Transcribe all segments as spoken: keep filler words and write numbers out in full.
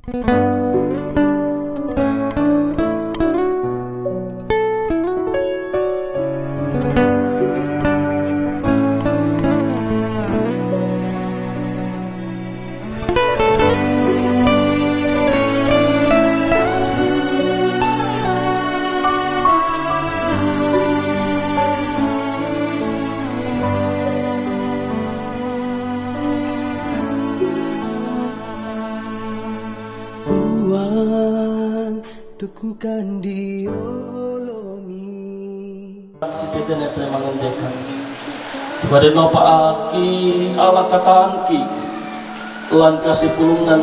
Puang, tukukan di olomi. Sipitene te mangendekan. Bade nopaaki ala katanki, lan kasipulungan,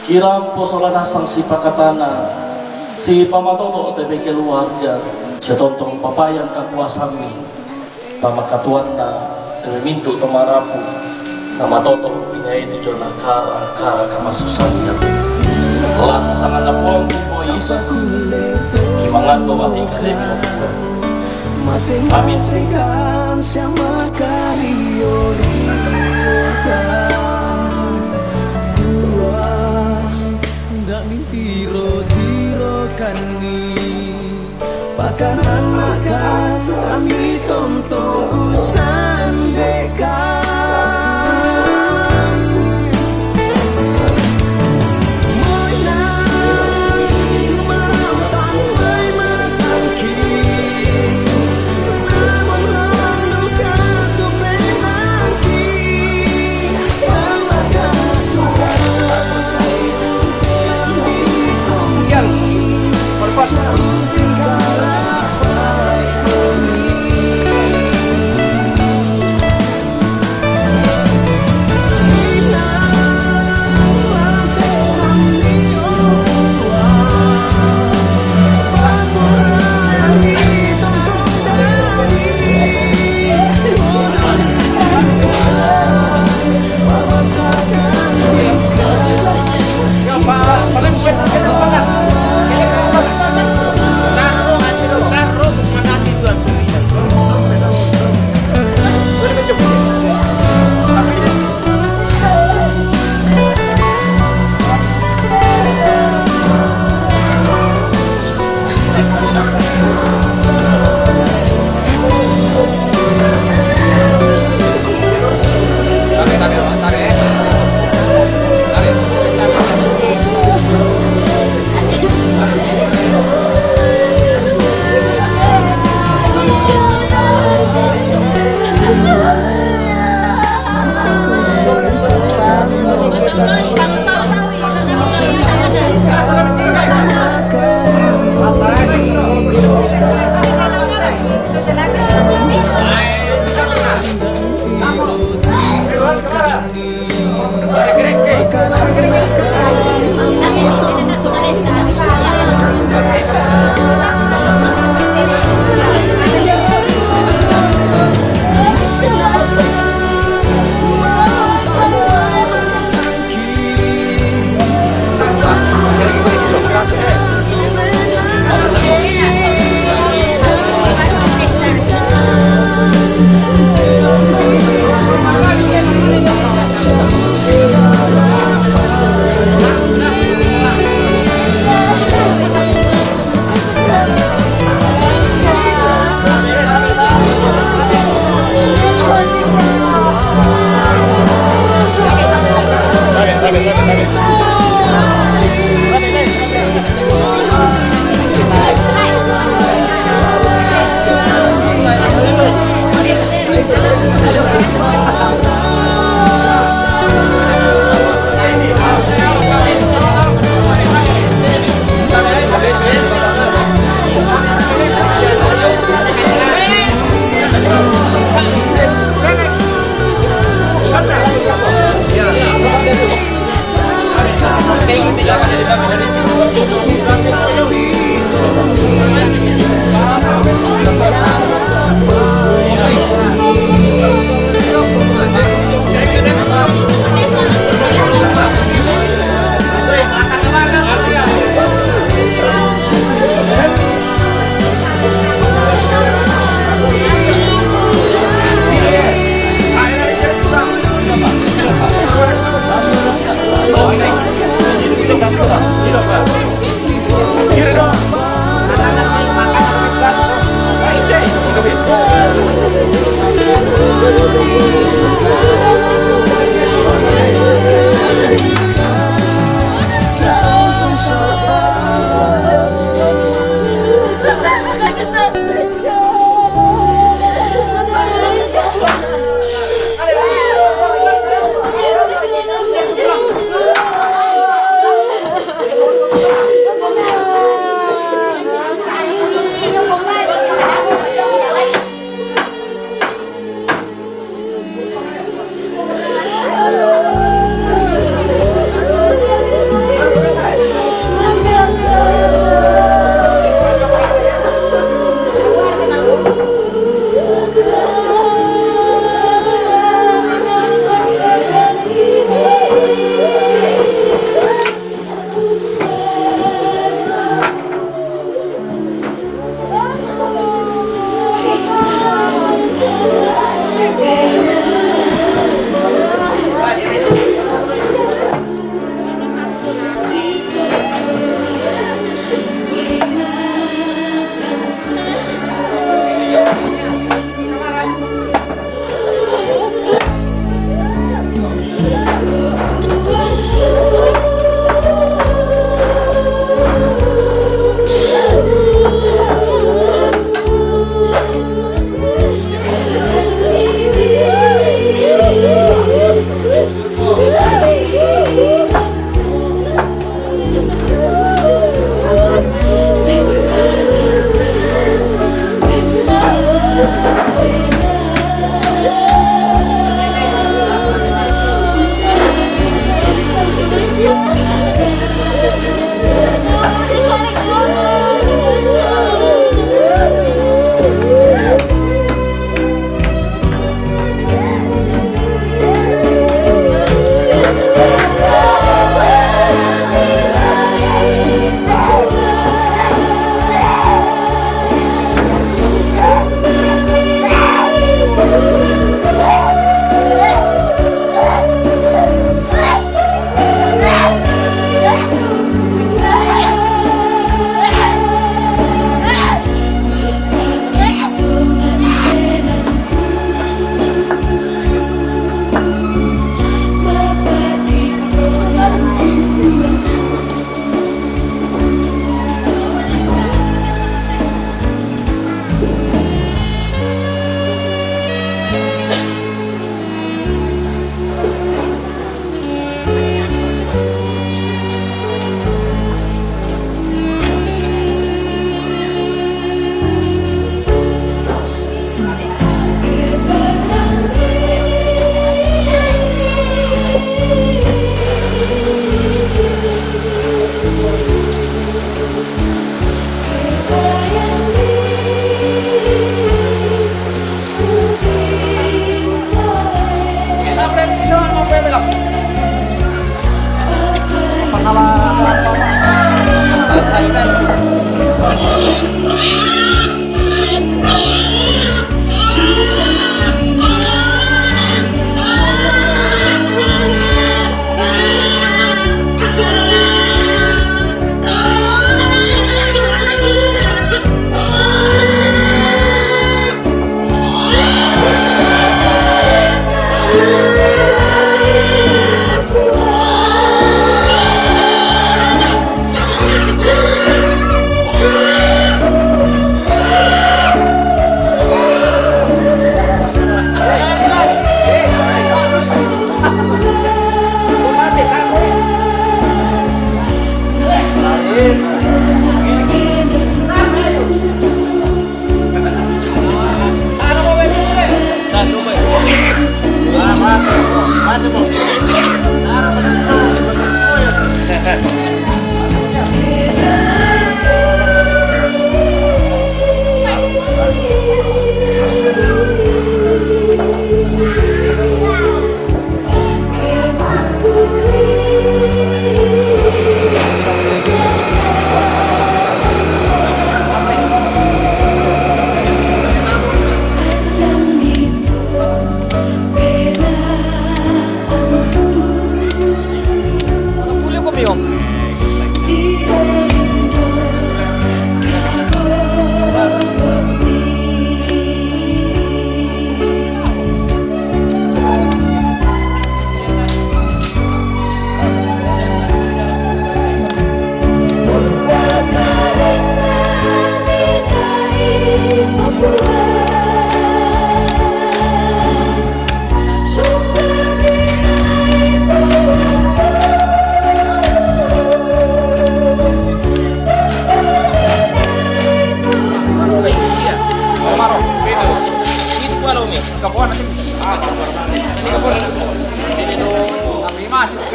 kirampo sola nasang sipakatana, sipamatoto te pe keluarga, setontong papayan kakuasanmi, pamakatuanna te mintu' to marapu, namatoto' ingaetu jolo kara-kara kamasusahan. Lan sanganna Puang Yesu, kimangando mati kalemi. Amin. Masing-masing kan siya makalio-lio kan. Dua, nda' mintiro-tirokanni. Pakananna kan ami tontong usandekan. Moina tu marautan mai matangki, namun landuka tu penangki. Yang perempat.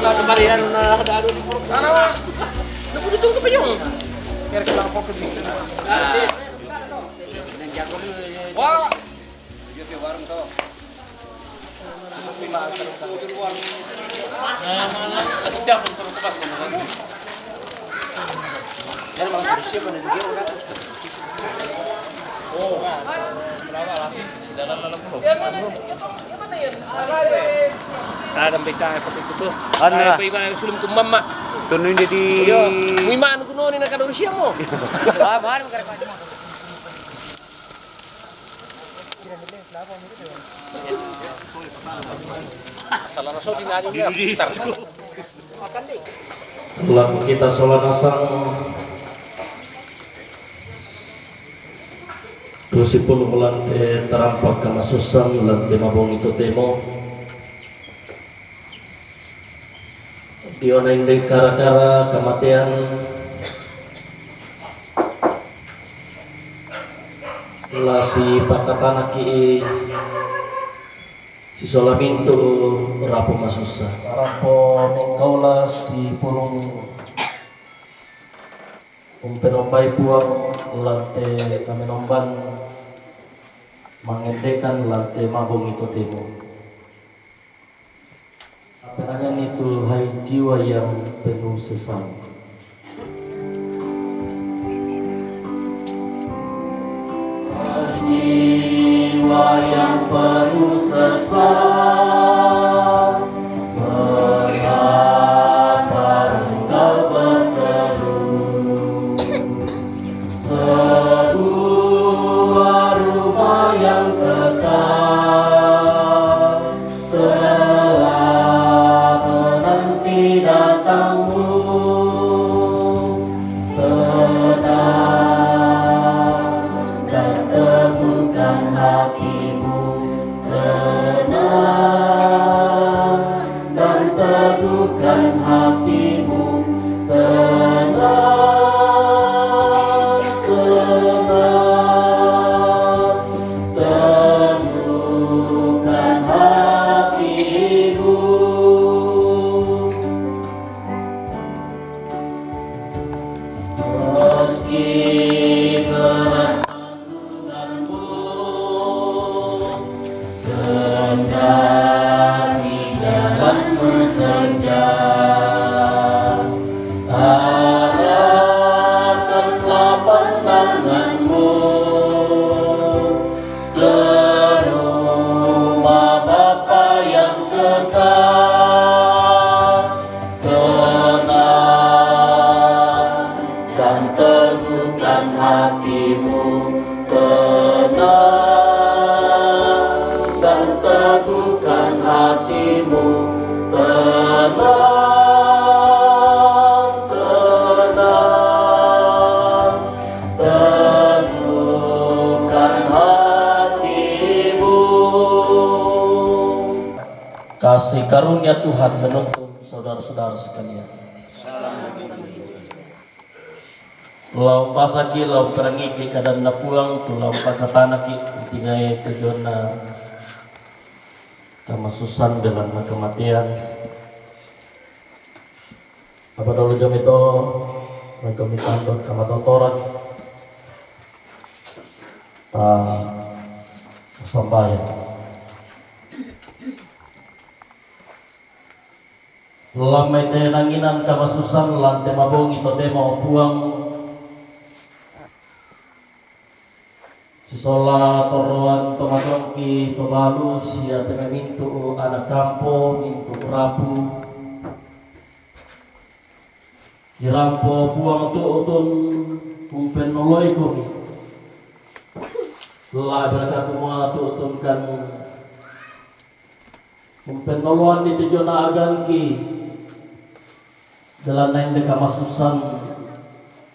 Kemarin na ada anu di puruk. Ano? Nabudutung ka pa yung. Kaya kailangan ko pag-ibig. Wah. Ada mereka seperti itu tuh. Ano na? Ay, pa iba na sulum kumama. Tunun di di. Yo, muiman kuno ni nakadurusya mo. Ah, mahal mo ka. Salah rasul di nani. Lam kita sola nasang tu sipuluh bulan te tarampak kamasusan lan te mabongi totemo. Di ona inde kara-kara kamatean la sipakatanaki sisola mintu rapu masusa. Rapu mingkaula sipurung umpenombai Puang lan te kamenomban mangendekan lan te mabongi totemo. Apenangan itu, hai jiwa yang penuh sesal. Jiwa yang penuh sesal, mengapa engkau berteduh? Sebuah rumah yang kekal telah menanti datangmu. Tenang dan teguhkan hatimu. Tenang dan teguhkan hatimu. Tenang, tenang, teguhkan hatimu. Meski berat tanggunganmu, kendaki jalan menerjang, arahkanlah pandanganmu ke rumah Bapa yang kekal. Tenang dan teguhkan hatimu. Tenang dan teguhkan hatimu. Tenang, tenang, teguhkan hatimu. Kasih karunia Tuhan menuntun saudara-saudara sekalian. Lao pasaki, lao perengiki kadanNa Puang, tu lao pakatanaki, intinai tujuanna kamasusan belanna kamatean. Apa dolo jami to, mai komitandon kamatotoran. Ah, sambayang. Lam mai te nanginan kamasusan lan te mabongi totemo, o Puang. Sisola toroan to matongki to balu sia te mamintu anak kampo mintu rapu. Kirampo Puang tu'tun umpennoloi komi. La berkat mua tu'tun kan umpennoloan di tujuanna agangki. Belanna inde kamasusan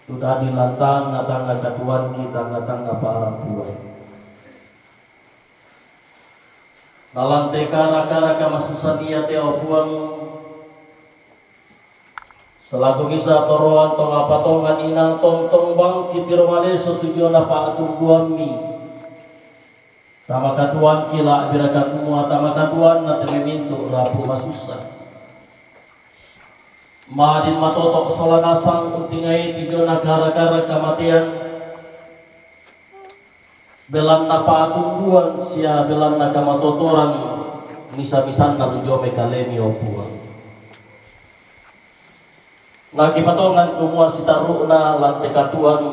tu dadi lan tangnga-tangnga katuoanki, tangnga-tangnga pa'rapuan. Na lan te kara-kara kamasusan iate, o Puang, selaku misa toroan to mapatongan inang tongtong bangkit ro malesu tujuanna pa'tumbuammi. Tama katuoanki la berkat mua tama katuoanna te mamintu rapu masussa. Madin matoto' sola nasang untingai tu diona kara-kara kamatean, belanna patumbuan sia belanna kamatotoran misa-misanna ri dio mai kalemi, o Puang. Nakipatongan kumua sitarru'na lan te katuoan,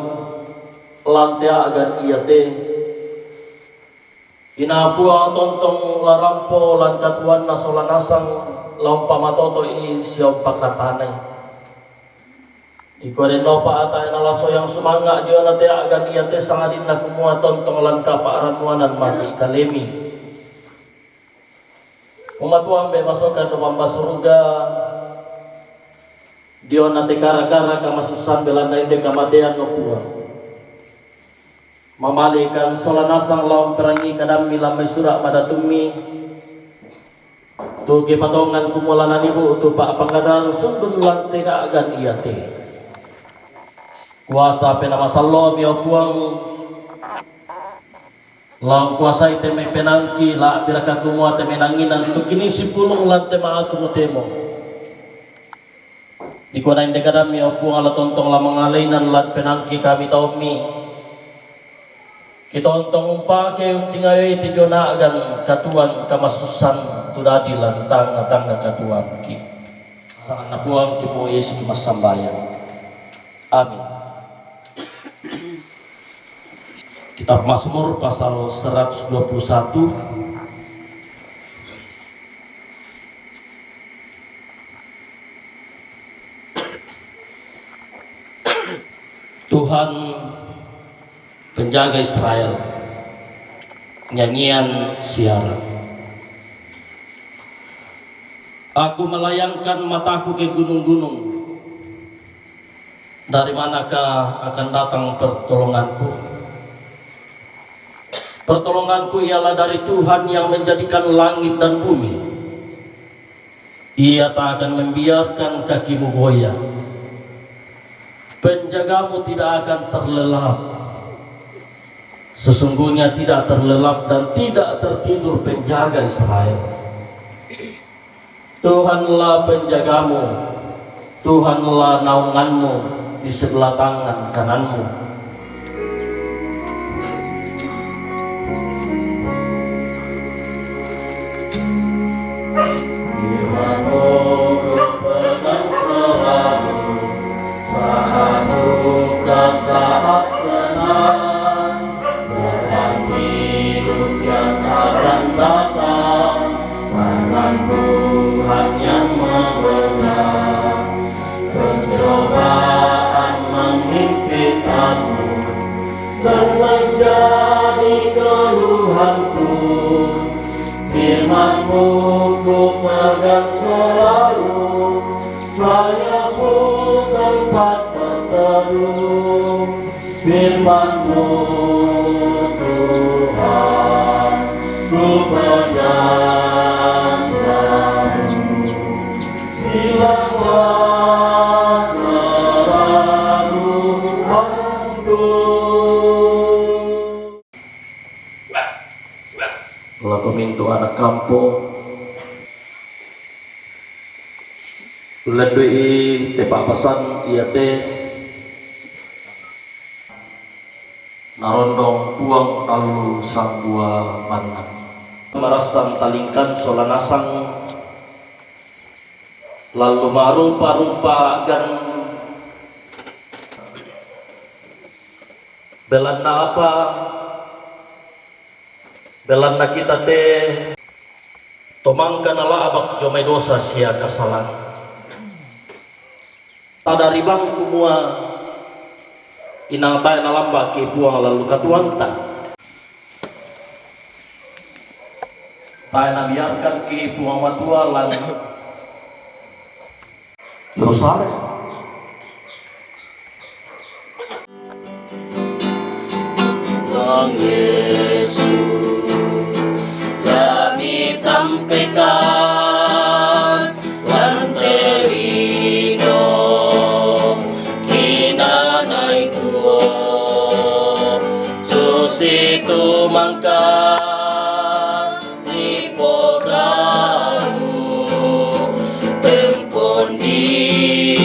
lan te a'gan iate, Ina Puang tontong la rampo lan katuoanna sola nasang la umpamatoto'i sia umpakatanai. Dikua dennopa ata na la soyang sumanga' diona te a'gan iate sangadinna kumua tontong lan kapa'rannuanan mate kalemi. Umatuambe masokan ri bamba suruga, diona te kara-kara kamasussan belanna inde kamatean, o Puang. Mamalikan sola nasang la umperangii kadammi lan mai sura' madatummi, tu kipatongan kumua la nanibu'tu pa'pangadaran sundun lan te a'gan iate. Kuasa Penaa Masallomi, o Puang, la ungkuasai te mai penaangki, la'biraka kumua te mai nanginan tu kinii sipulung lan te maatu mutemo. Dikua na inde kadammi, o Puang, la tontong la mangalainan lan penaangki kami taummi. Kitontong umpake untingai te diona a'gan katuoan kamasussan tu dadi lan tangnga-tangnga katuoangki. Sanganna Puang ki Puang Yesu ki massambayang. Amin. Kitab Mazmur pasal seratus dua puluh satu. Tuhan, penjaga Israel. Nyanyian siara. Aku melayangkan mataku ke gunung-gunung. Dari manakah akan datang pertolonganku? Pertolonganku ialah dari Tuhan yang menjadikan langit dan bumi. Ia tak akan membiarkan kakimu goyah. Penjagamu tidak akan terlelap. Sesungguhnya tidak terlelap dan tidak tertidur penjaga Israel. Tuhanlah penjagamu, Tuhanlah naunganmu di sebelah tangan kananmu. Firman-Mu kupegang selalu, saat duka, saat senang, jalan hidup yang akan datang, tangan Tuhan yang memegang. Pencobaan menghimpit aku dan menjadi keluhanku. Firman-Mu ku pegang selalu, sayapku tempat berteduh. Firman-Mu, Tuhan, ku pegang selalu, hilanglah keraguanku. La pamintu ana' kampo, ullendui te pa'pasan iate narondong Puang tallu sambua manna. Marassan talingkan sola nasang lallu marupa-rupa a'gan. Belanna apa? Belanna kita te to mangka nala'bak dio mai dosa sia kasalang. Sadari bang kumua inang tae' nalamba'ki Puang lallu katuoanta. Tae' nabiarkanki Puang Matua lan Yerusalem. Tuhan Yesus, kami tampeka lan te lino kinanai tuo, susitu mangka nipogau' tempon di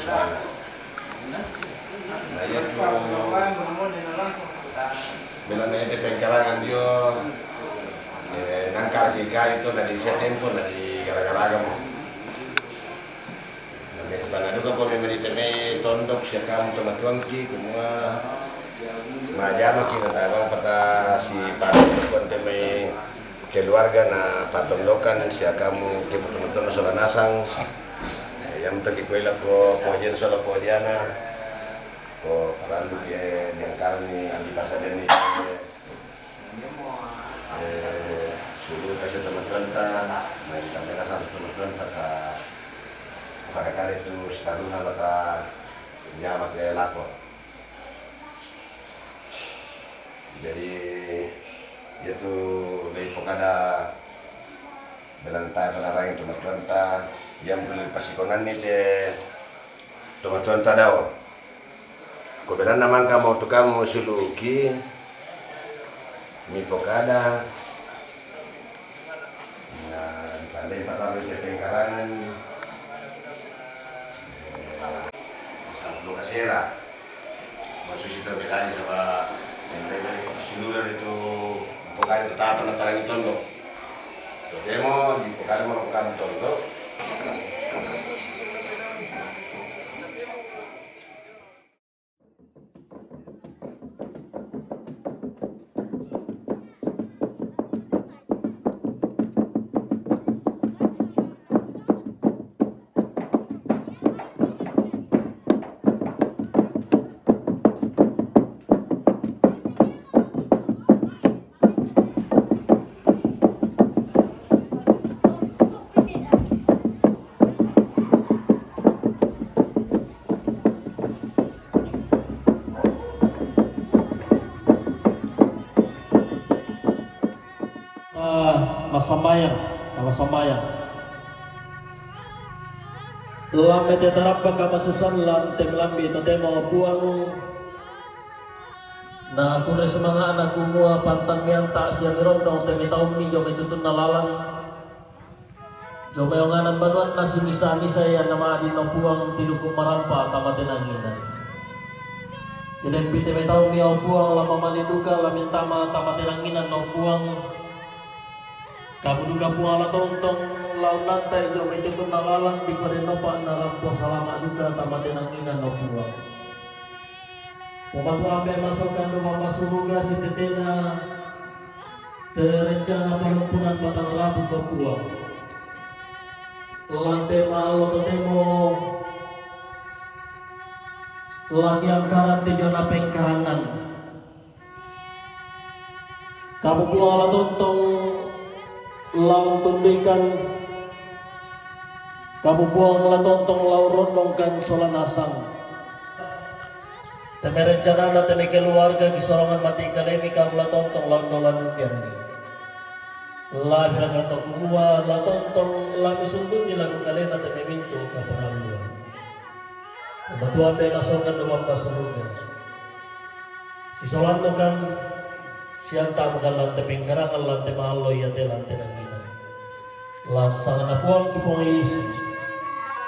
Na iya tu, bilang na iya te pengkarangan dio, eh, nangkal ki kai tu na di sia tempo na di gara-gara mo. Na me kutana duka ko me mani te me tondok sia kamu tomatuangki, kumua majama ki na tabang pata si patu kuan te me keluarga na patondokan sia kamu ke patondokan sola nasang. Yang toki kuela ko pojen sola pojana. Ko parandu ke diangkal ni andi pasal ni. Eh, sulu kasi teman-teman ta, main tampela sama teman-teman ta ka pada kali tu sekaruna bata nyama ke lako. Jadi, iya tu lei pokada belantai panarangi tomatuanta, iya mutuli pasikonanni te tomatuanta dao. Ko belanna mangka mau tu kamu suluki, mi pokada, na ditandai pataru te pengkarangan, eh, sampu kasera. Maksud si terbelani sama yang tadi sinura itu pokada tetap na tarangi tondo. Totemo di pokada mau pokada tondo. Ah, masambayang, ah, masambayang. Lambe te tarappa kamasusan lan te melambi totemo Puang. Na kure sumanga'na kumua pantammianta sia mirondong te mitaummi jomai tutunna lalang. Jomai onganan banuanna simisa-misa ia nama'dinno Puang tiluku marampa tamatenanginan. Tilempi te metaummi o Puang la mamani duka la mintama tamatenanginan o Puang. Kamu duka Puang la tontong la unnantai jomai tutunna lalang dikua dennopa narampo salama duka tamatenanginan o Puang. Pomatuambe masokan dua masuruga sitetena te rencana palumpunan batang labu ko Puang. Lante ma'allo totemo laki angkaran te jona pengkarangan. Kamu Puang la tontong la untunduikan, kamu Puang la tontong la urondongkan sola nasang. Teme rencanana teme keluarga kisorongan mati kalemi kamu la tontong la unnola numpianni. La biraga to kumua la tontong la misunduni laku kalena teme mintu kaparalluan. Pematuambe masokan dua masuruga. Sisolannokan siantamukan lante pengkarangan lante ma'allo iate lante nanginan. Lan sanganna Puangki Puang Yesu,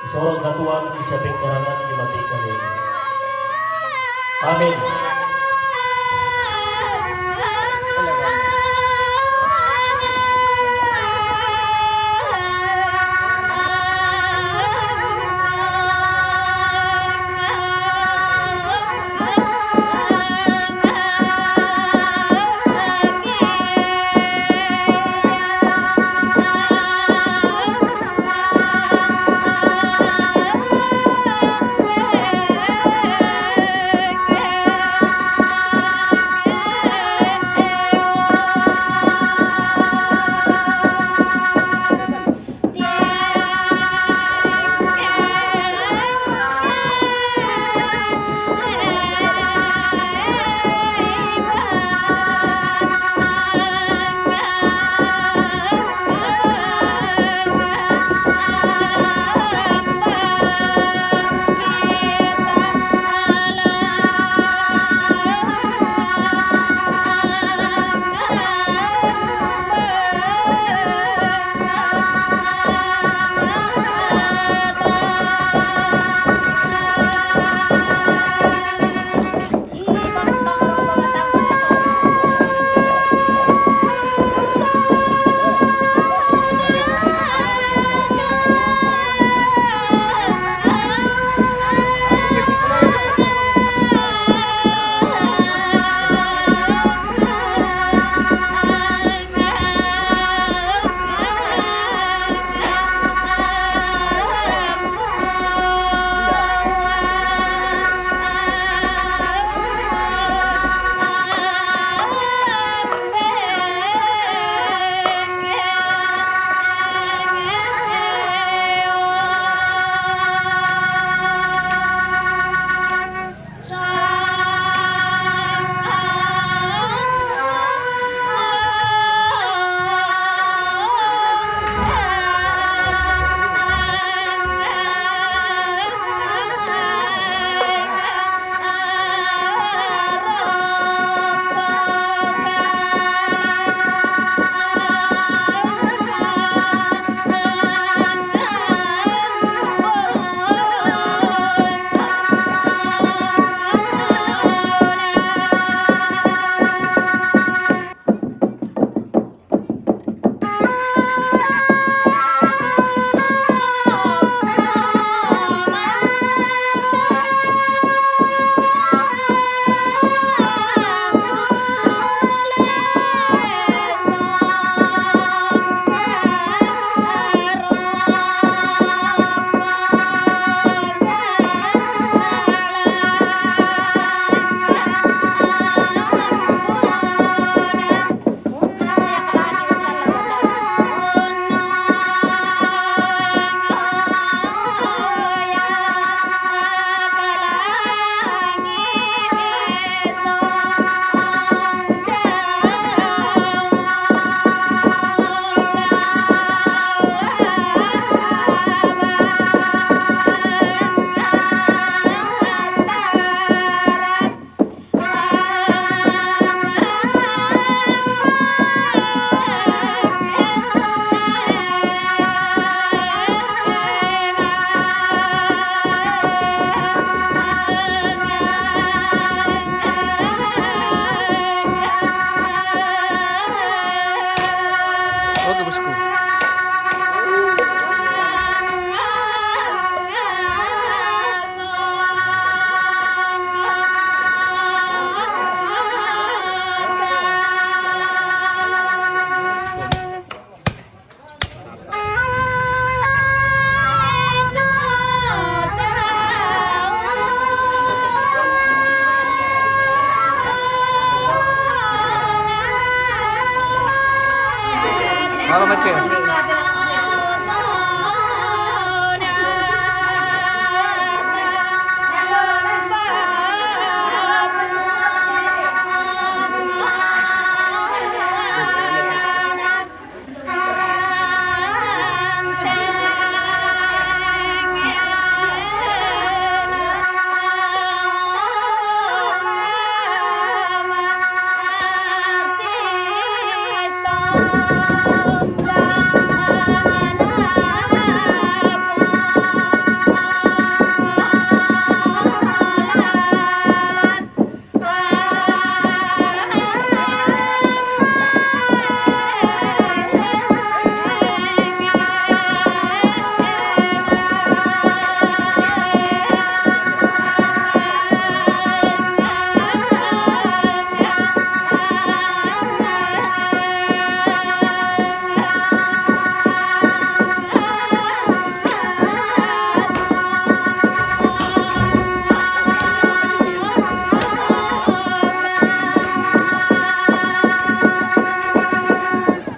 isorong katuoanki sia pengkaranganki mati kalemi. Amin.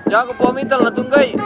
Jago po mital na tunggai.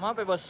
Apa, Bos?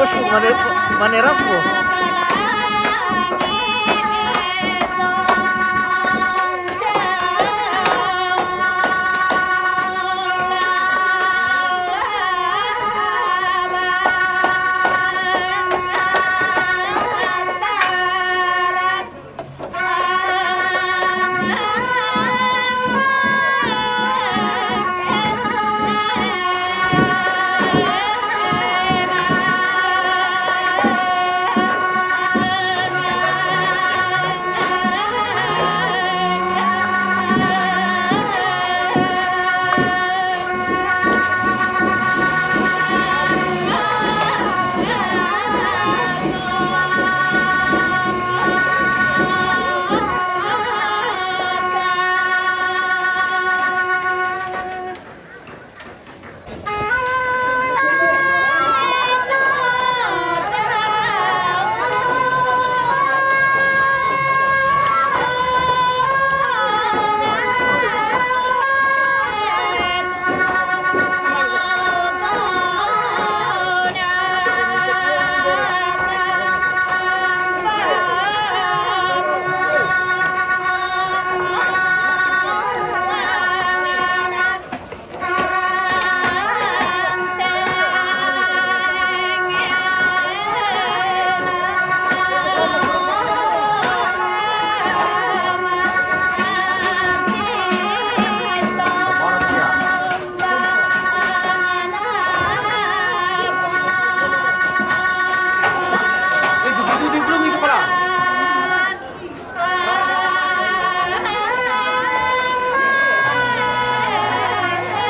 Bos, mana, mana rampo?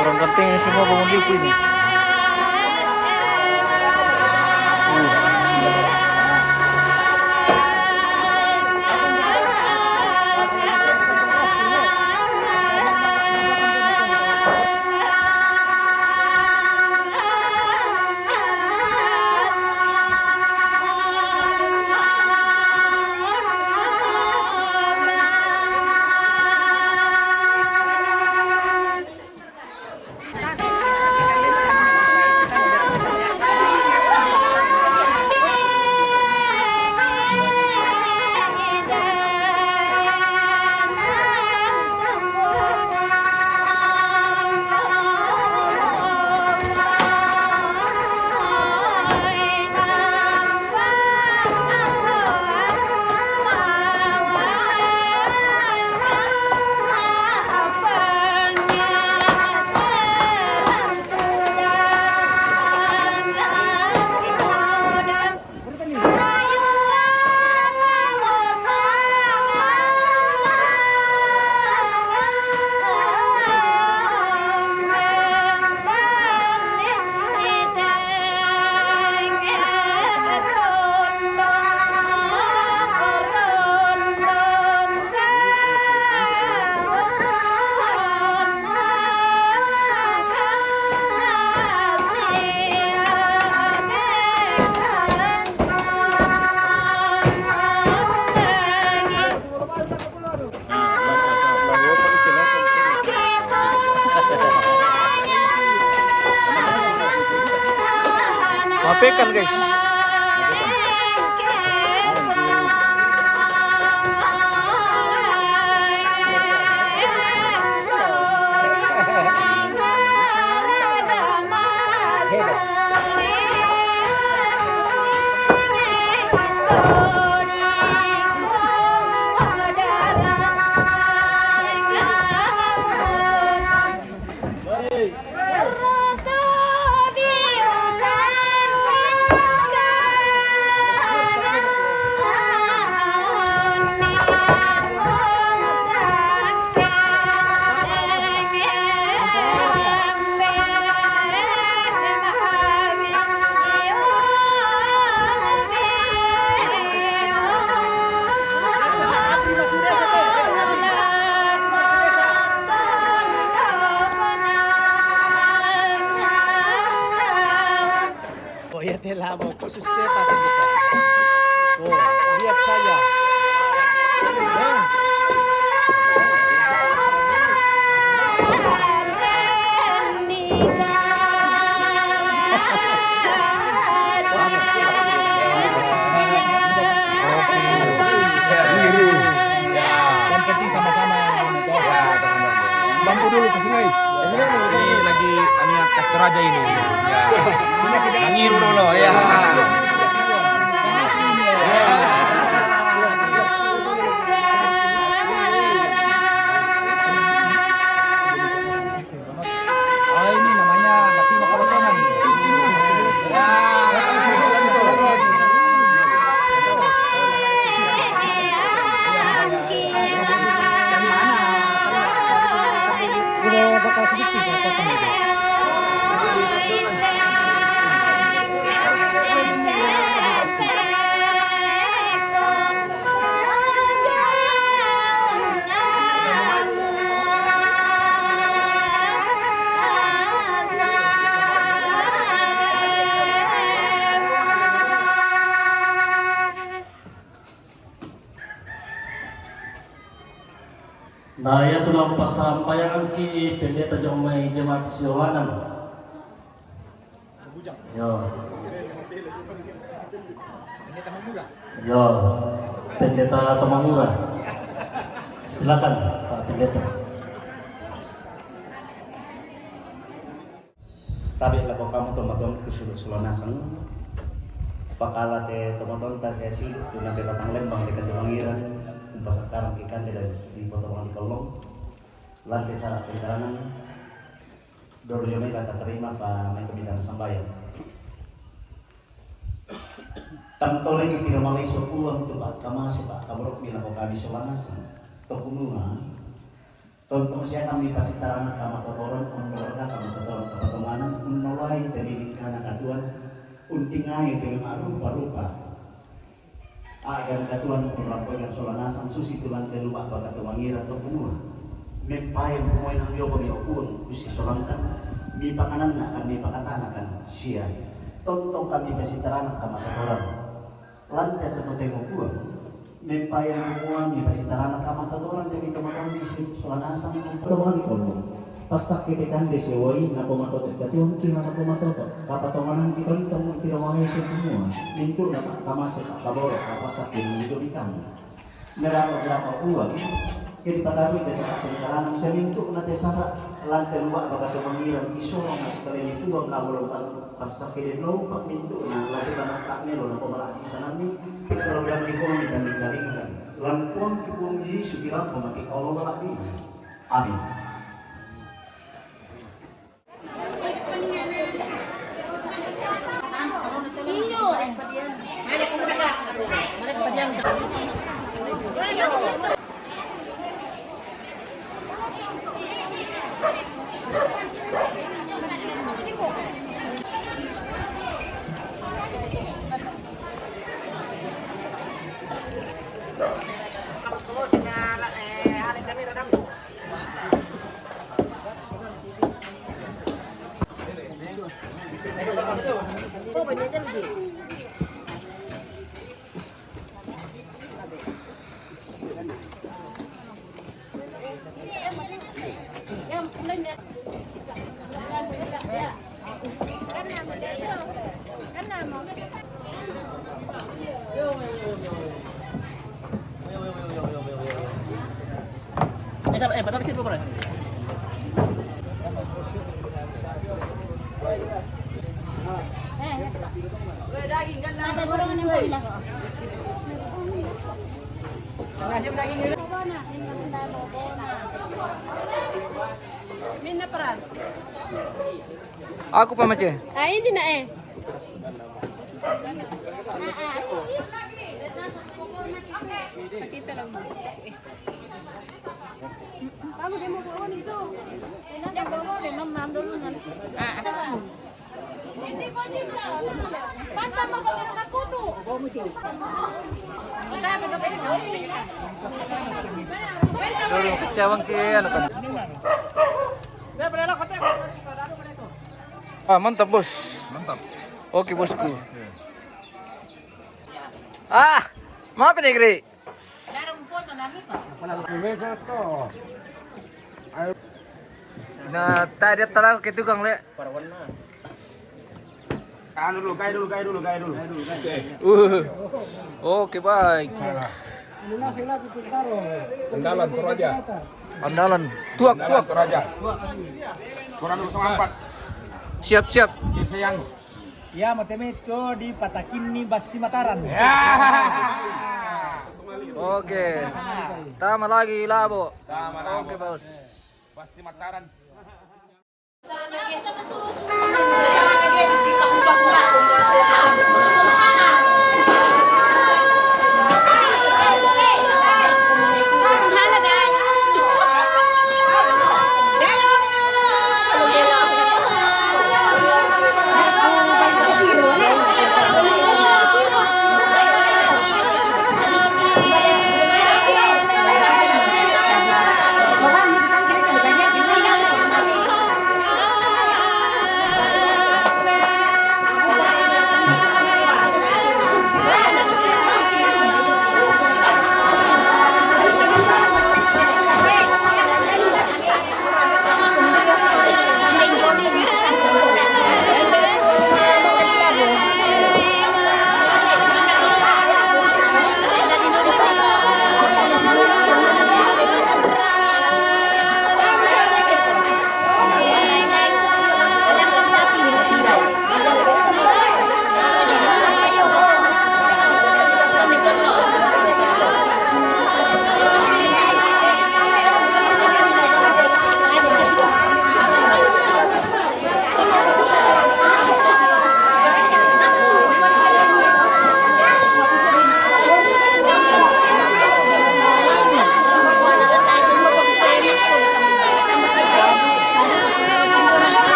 Orang ganteng ini semua bangun liuku ini. Mapekan, guys. Khusus kita kan kita. Oh, lihat saja. Eh. Yang penting sama-sama ini, toh. Bantu dulu ke sini. Ini lagi anu ya, Kastor aja ini. Ya. Mangiru dulu ya. Oh, ini namanya mati makarotongan. Udah bakal sedikit, bakal potong gitu. Nah, ya, tulang pasambayangan ki pendeta jong mai jemaat Siwanan. Yo. Yo, Pendeta Tomamura. Silakan, Pak Pendeta. Tabe' lako kamu tomatuangku sulu' Solanasang. Pakala te tomatuanta sia sidu' tu nape Batang Lembang te katumangiran, umpasakkarang ki kande di potongan di kollong. Lan te sara' pengkarangan, dolo jo mai tatarima pa mai ko bintang sambayang. Tang tole ki tiro maleso Puang tu pa'kamase pa'kaboro' mi lako kami Solanasang. To kumua, tontong sia kami pasitaranak kamatotoran, onroraka kamatotoran kapatonganan, unnoloi te mimikana katuoan, untingai te mima'rupa-rupa. A'gan katuoan unrampoikan Solanasang susi tu lan te luba' bakatumangiran to kumua. Mempaen kumua inang yogo mi o Puang, usisolangkan, mipakanannakan, mipakatanakan, sia. Tontong kami pasitaranak kamatotoran. Lan te totemo Puang, mempaen kumua mipasitaranak kamatotoran te mitomaton di si Solanasang, tomaton di kollong. Passakke te kande sia uai, napomatoto' katuoan ki manapomatoto'. Kapatonganan ki tontong tiro maleso kumua, mintu'na pa'kamase pa'kaboro', kapassakke mangiduppi kami. Nadapa-dapa Puang, ke dipatarui te sara' pengkarangan sia mintu'na te sara', lan te luba' bakatumangiran ki sorong na kaleni Puang kamu lompan. Passakke den loupa' mintu'na, lagi banatta melo napomala'bi sananni, peksalaudanni Puang di tanding-tandingkan. Lan Puang ki Puang Yesu ki lampa mati olo lala'bi. Amin. Eh, sabar, eh, patah dikit, Bro. Minna peran. Aku pamace. Ah, ini na, eh. Pakita lang. Kamu dia mau bawa itu. Dia mau bawa, dia mau makan dulu. Ah. Ini kau ni pula. Pantang mau pakai anak kutu. Dulu kecewang ke anu kan. Ah, mantap, Bos. Mantap. Oke, Bosku. Iya. Ah, maaf negeri. Na tadi talaga ke tukang le. Tahan dulu, gaya dulu, gaya dulu, gaya dulu. Uh. Oke, baik. Andalan, Toraja. Andalan. Tuak, tuak. Toraja. Kurang kosong empat. Siap, siap. Sayang. Ya, mateme itu di Patakinni Bassi Mataran. Oke. Tama lagi labo. Oke, bos. Bassi Mataran.